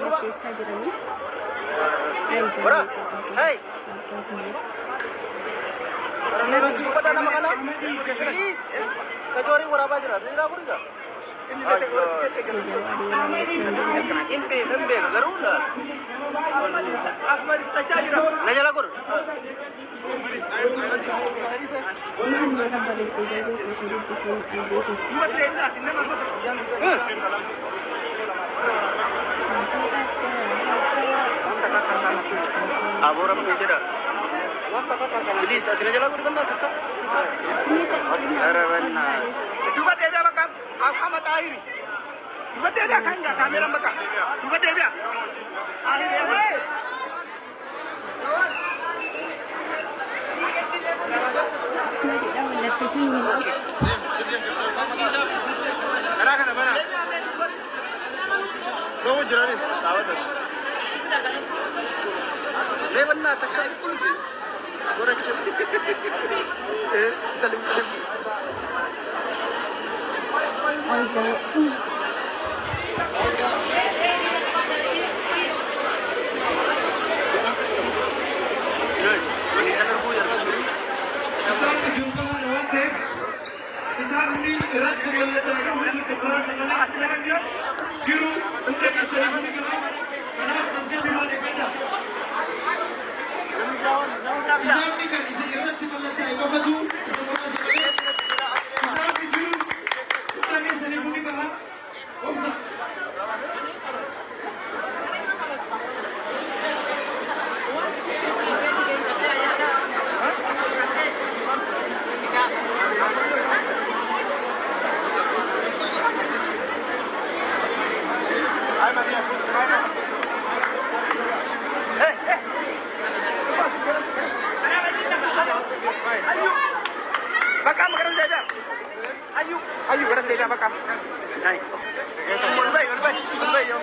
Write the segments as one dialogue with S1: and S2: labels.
S1: Mallatteessaa jiranii. Nama bareeddee osoo dubbisanii albeetu.
S2: Please, ati na jalaa godhi bannaa takka.
S3: Duuba deebi'a bakka amma xaahiri. Duuba deebi'a kan jaa kaameeraan bakka. Duuba deebi'a.
S1: Maalidha mallatteessan hin
S3: Karaa kana banaa.
S2: Doomu jiranis dhaabata. Lee bannaa takka. Goracha.
S3: Salim salim.
S1: Argaa.
S2: Inni san arguu jarbisu.
S4: Kitaabni jiru qabaadha waan ta'eef kitaabni irratti mallattee jiru hunda keessaniif ni gala. Kanaaf tasgabbii waan eeggadha. Kitaabni kan isin irratti mallattaa'e qofatu isa muraasa malee kitaabni jiru hunda keessaniif ni gala. Obsa.
S3: Bakka amma gara deebi'a. Ayyuu ayyuu gara deebi'a bakka. Ol bahi ol bahi ol bahi yoo.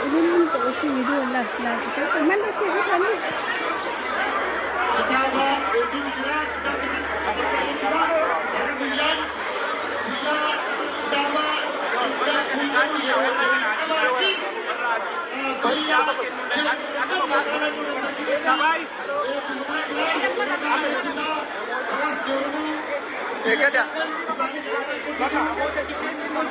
S1: Ililliin ta'uufi viidiyoo laaf laafisa. Mallatteessuu isaanii.
S5: Kitaaba yookiin jira kitaabni isin jechuudha. Guyyaan guyyaa kitaaba guddaa kun jedhu yeroo jalqabaati bayyaa jedhu magaalaa Nuremberg eebbifamaa jira. Eegaa eebbisaa hawaasni Oromoo
S3: Eeggadha.
S5: kutaalee garaagaraa keessatti akkasumas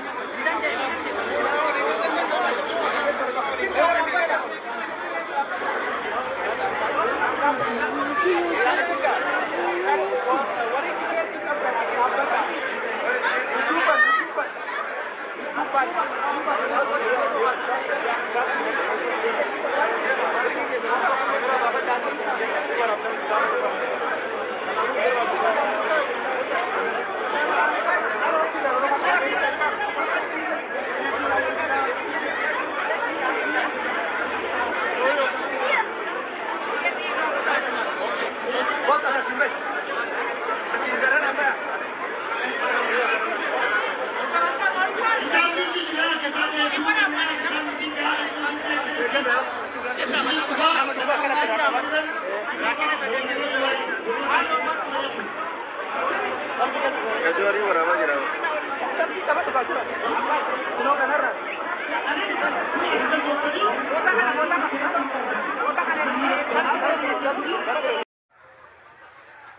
S3: Bakka asiin bahi. Asiin garan amma.
S5: Kitaabni ni jira kitaabni kitaabni isin isin
S2: Kajuwari waraabaa jira.
S3: Sarfii qabatu kaa tura. Kunoo kanarra.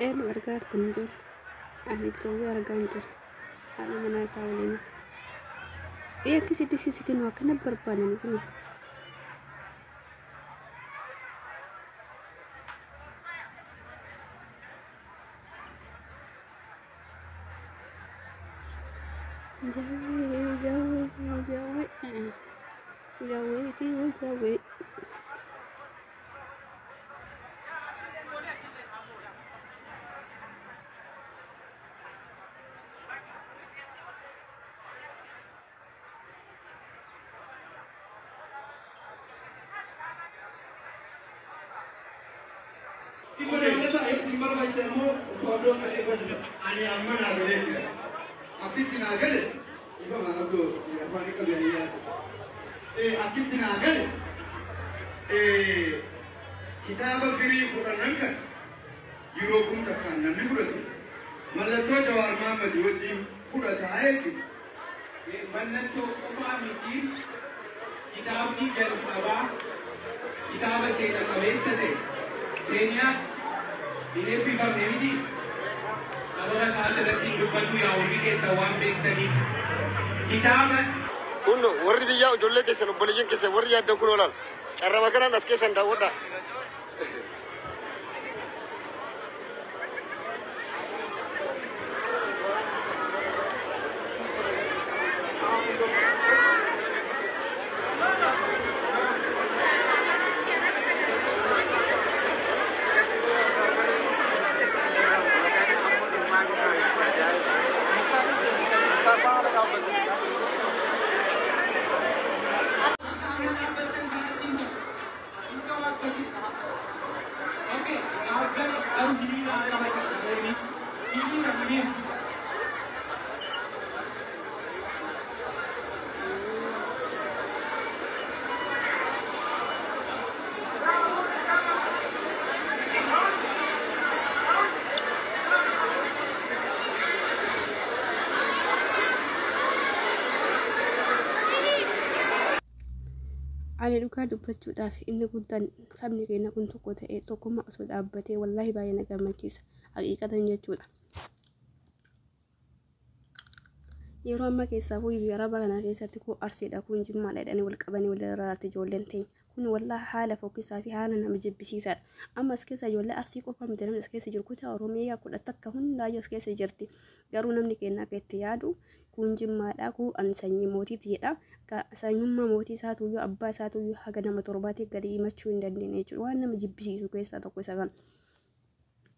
S1: Eenyu argaa jirtan hin jiru. Ani jawwee argaa hin jiru. Haadha manaa isaa waliin. Ee akkasitti sisikinu akkana barbaadan kun. Jawwee jawwee jawwee jawwee fi jawwee.
S4: Ifa dabalataa isin barbaachise immoo obbo Abdoo kan eebbaa jira.
S6: Ani amma naa galee jira. Akkitti naa gale ifa maa abdoo si afaan qabanii yaasa. Akkitti naa gale Kitaaba firii 10 kan yeroo kun takkaan namni fudhate mallattoo Jawaar Mahaammad wajjin fudhataa jechuudha.
S4: Mallattoo qofaa miti, kitaabni jalqabaa kitaaba seena qabeessa ta'e Keeniyaatti hin eebbifamne miti. Sababa isaa asirratti hin dubbadhu, yaa warri keessa waan beektaniif kitaaba
S5: Kun warri biyyaa ijoollee keessan, obboleeyyan keessan warri yaaddan kun olaal. Carrama kanaan as keessan daawwadhaa.
S4: Akka amma dhaabbattan kanatti hin ta'u. Hin ta'u akkasitti. Okay, naaf gale, garuu hiriira haa qabatan namoonni. Hiriira, hiriira.
S1: Ani dhugaa dubbachuudhaaf inni guddaan sabni keenya kun tokko ta'ee tokkummaa osoo dhaabbatee wallaahi baay'ee na gammachiisa. Haqiiqatan jechuudha. Yeroo ammaa keessaa biyya Arabaa kana keessatti kun Arsiidha, kun Jimmaadha jedhanii wal qabanii wal daraarti ijoolleen teenya. Kun wallaahi haala fokkisaa fi haala nama jibbisiisaadha. Amma as keessa ijoollee Arsii qofa miti namni as keessa jiru, kutaa Oromiyaa 11 hundaayyuu as keessa jirti. Garuu namni keenya akka itti yaadu kun Jimmaadha, kun ani sanyii mootiiti jedha. Sanyummaa mootii isaatuyyuu, abbaa isaatuyyuu haga nama torbaatti gadi himachuu hin dandeenye jechuudha. Waan nama jibbisiisu keessaa tokko isa kana.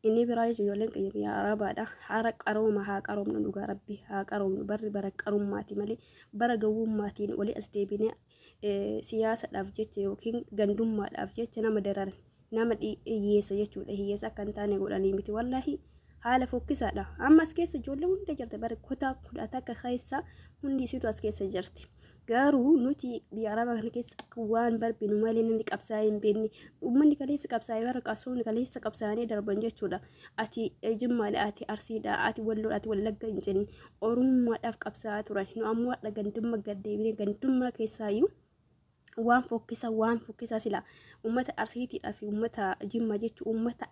S1: Inni biraa jechuun ijoolleen keenya biyya Arabaadha. Haara qarooma haa qaroomnu, dhugaa rabbi haa qaroomnu. Barri bara qarummaati malee bara gowwummaatiin walii as deebinee siyaasadhaaf jecha yookiin gandummaadhaaf jecha nama dararan, nama hiyyeessa jechuudha. Hiyyeessa akka hin taane godhanii miti, wallaahi haala fokkisaadha. Amma as keessa ijoollee hunda jirti, bara kutaa 11 keessa hundi isiitu as keessa jirti. Garuu nuti biyya Arabaa kana keessa akka waan barbinu malee namni qabsaa'ee hin beekne, uummanni kaleessa qabsaa'ee, bara qabsoonni kaleessa qabsaa'anii darban jechuudha. Ati Jimmaadha, ati Arsiidha, ati Walloodha, ati Wallagga hin jenne, Oromummaadhaaf qabsaa'aa turan. Nu ammoo hadha gandummaa gad deebinee gandummaa keessaayyuu waan fokkisa, waan fokkisaa. Sila uummata Arsiitiidhaa fi uummata Jimmaa jechuun uummata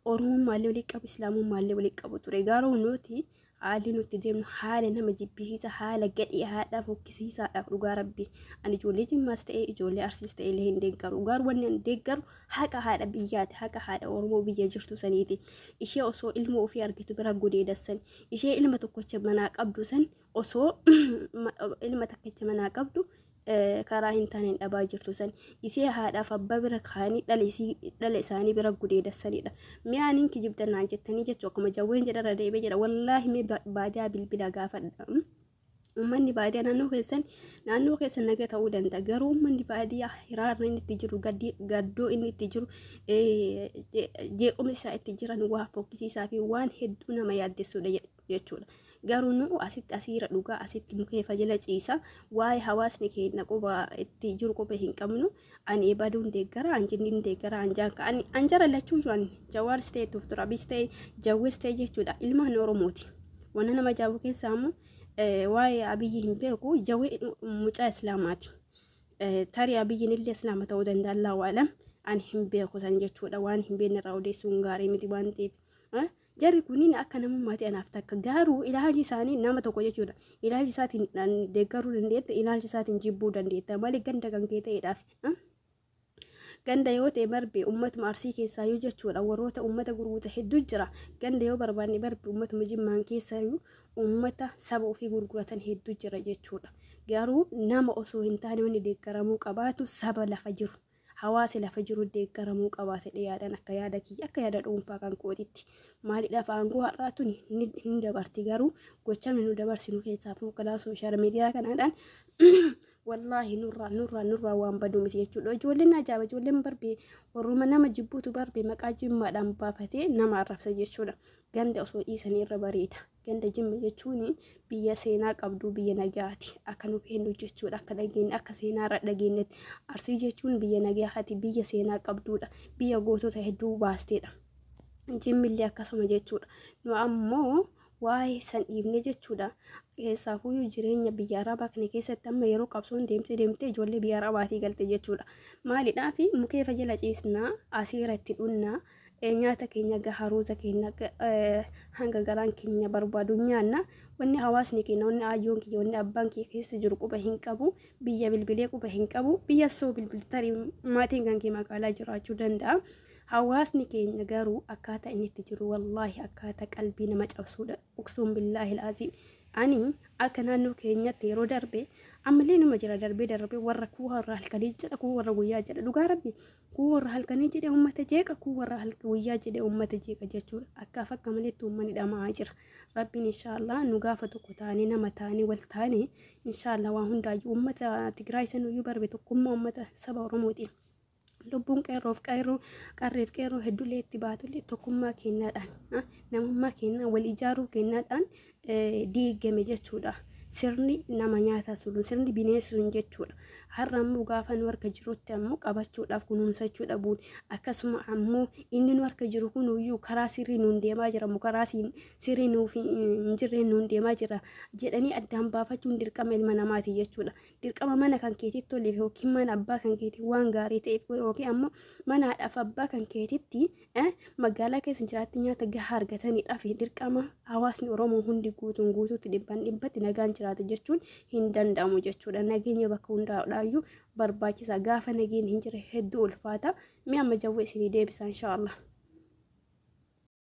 S1: Oromummaallee walii qabu, Islaamummaallee walii qabu ture. Garuu nuti haalli nuti deemnu haala nama jibbisiisa, haala gadhee, haadha fokkisiisaadha, dhugaa rabbi. Ani ijoollee Jimmaas ta'e ijoollee Arsiis ta'e illee hin deeggaru. Garuu wanni ani deeggaru haqa haadha biyyaati, haqa haadha Oromoo biyya jirtu saniiti. Ishee osoo ilma ofii argitu bira gudeedassan, ishee ilma tokkocha manaa qabdu san, osoo ilma takkicha manaa qabdu karaa hin taaneen dhabaa jirtu san, isee haadhaaf abbaa bira kaa'anii dhala isaanii bira gudeedassanidha. Mi'aaniin kijibdan naan jettanii jechuu, akkuma jawween jedharra deebee jedha, wallaahi mee baadiyaa bilbila gaafadha. Uummanni baadiyaa naannoo keessan naga ta'uu danda'a. Garuu uummanni baadiyaa hiraarri inni itti jiru, gaddoo inni itti jiru, jeequmsi isaa itti jiran waa fokkisiisaa fi waan hedduu nama yaaddessuudha jechuudha. Garuu nu asitti asiira dhugaa asitti mukeefa jala ciisa, waa'ee hawaasni keenya quba itti jiru quba hin qabnu. Ani baduun deeggara, an jinniin deeggara, an jaanka ani an jara lachuu, ani Jawaaris ta'e, Dr. Abiyis ta'e, Jawwees ta'e jechuudha, ilmaan Oromooti. Wanna nama ajaa'ibu keessaa immoo waa'ee Abiyyi hin beeku, Jawwee mucaa Islaamaati. Tarii Abiyyiin illee Islaama ta'uu danda'a, Allahu alam, ani hin beeku san jechuudha, waan hin beekne irraa odeessuun gaarii miti waan ta'eef. Jarri kunniin akka namummaatti anaaf takka, garuu ilaalchi isaanii nama tokko jechuudha. Ilaalchi isaatiin deeggaruu dandeetta, ilaalcha isaatiin jibbuu dandeetta malee ganda kan kee ta'eedhaaf. Ganda yoo ta'e barbe uummatuma Arsii keessaayyuu jechuudha, warroota uummata gurguta hedduu jira. Ganda yoo barbaanne barbe uummatuma Jimmaan keessaayyuu uummata saba ofii gurguratan hedduu jira jechuudha. Garuu nama osoo hin taane wanni deeggaramuu qabaatu saba lafa jiru. Hawaasa lafa jiru deeggaramuu qabaata yaadan, akka yaada kiyya, akka yaada dhuunfaa kan kootitti. Maaliidhaaf aangoo har'aa tuni hin dabarti, garuu gochamni nu dabarsinu keessaa fuuqalaa social media kanaadhaan wallaahi nurraa nurraa nurraa waan badu miti jechuudha. Ijoolleen ajaa'iba, ijoolleen barbee warruma nama jibbuutu barbee maqaa Jimmaadhaan baafatee nama arrabsa jechuudha. Ganda osoo dhiisanii irra bareeda. Ganda Jimma jechuun biyya seenaa qabdu, biyya nagaati. Akka nu beeknu jechuudha. Akka dhageenye, akka seenaarra dhageenyetti. Arsii jechuun biyya nagaati, biyya seenaa qabduudha. Biyya gootota hedduu baasteedha. Jimmillee akkasuma jechuudha. Nu ammoo waa'ee san dhiifne jechuudha. Keessaafuyyuu jireenya biyya Arabaa kana keessatti amma yeroo qabsoon deemtee deemtee ijoollee biyya Arabaatii galte jechuudha. Maalidhaa fi mukeefa jala ciisnaa, asiira itti dhunnaa, nyaata keenya gahaa, ruuza keenya hanga garaan keenya barbaadu nyaanna. Wanni hawaasni keenya, wanni aayyoon kiyya, wanni abbaan kiyya keessa jiru quba hin qabu. Biyya bilbilee quba hin qabu. Biyya soo bilbiltarii maatiin kan kee magaalaa jiraachuu danda'a. Hawaasni keenya garuu akkaataa inni itti jiru wallaahi akkaataa qalbii nama cabsuudha. Uqsuun billaahi laazim. Ani akka naannoo keenyatti yeroo darbe, ammallee numa jira, darbee darbee warra kuu warra halkanii jedha, kuu warra guyyaa jedha. Dhugaa Rabbi, kuu warra halkanii jedhe uummata jeeqa, kuu warra guyyaa jedhe uummata jeeqa jechuudha. Akkaaf akka maleetti uummanni dhama'aa jira. Rabbiin inshaallah nu gaafa tokko taanee, nama taanee, wal taanee, inshaallah waa hundaayyuu uummata Tigraay sanuyyuu barbe tokkummaa uummata saba Oromootiin. Lubbuun qeerroof qeerroo, qarreef qeerroo hedduullee itti baatullee, tokkummaa keenyaadhaan, namummaa keenyaa wal ijaaruu keenyaadhaan diigame jechuudha. Sirni nama nyaataa sun, sirni bineensi sun jechuudha. Har'a ammoo gaafa nu harka jirutti ammoo qabachuudhaaf kunuunsachuu dhabuun, akkasuma ammoo inni nu harka jiru kunuyyuu karaa sirrii nuun deemaa jira moo karaa sirrii nuuf hin jirreen nuun deemaa jira jedhanii addaan baafachuun dirqama ilma namaati jechuudha. Dirqama mana kan keetitti toleef yookiin mana abbaa kan keetii waan gaarii ta'eef yookiin ammoo mana haadhaaf abbaa kan keetitti magaalaa keessa jiraatti nyaata gahaa argataniidhaaf dirqama hawaasni Oromoo hundi guutuun guutuutti dhibbaan dhibbatti nagaan jiraata jechuun hin danda'amu jechuudha. Nageenya bakka hundaadhaayyuu barbaachisa. Gaafa nageenyi hin jirre hedduu ulfaata. Mi'a amma jawwee isinii deebisa inshaallah.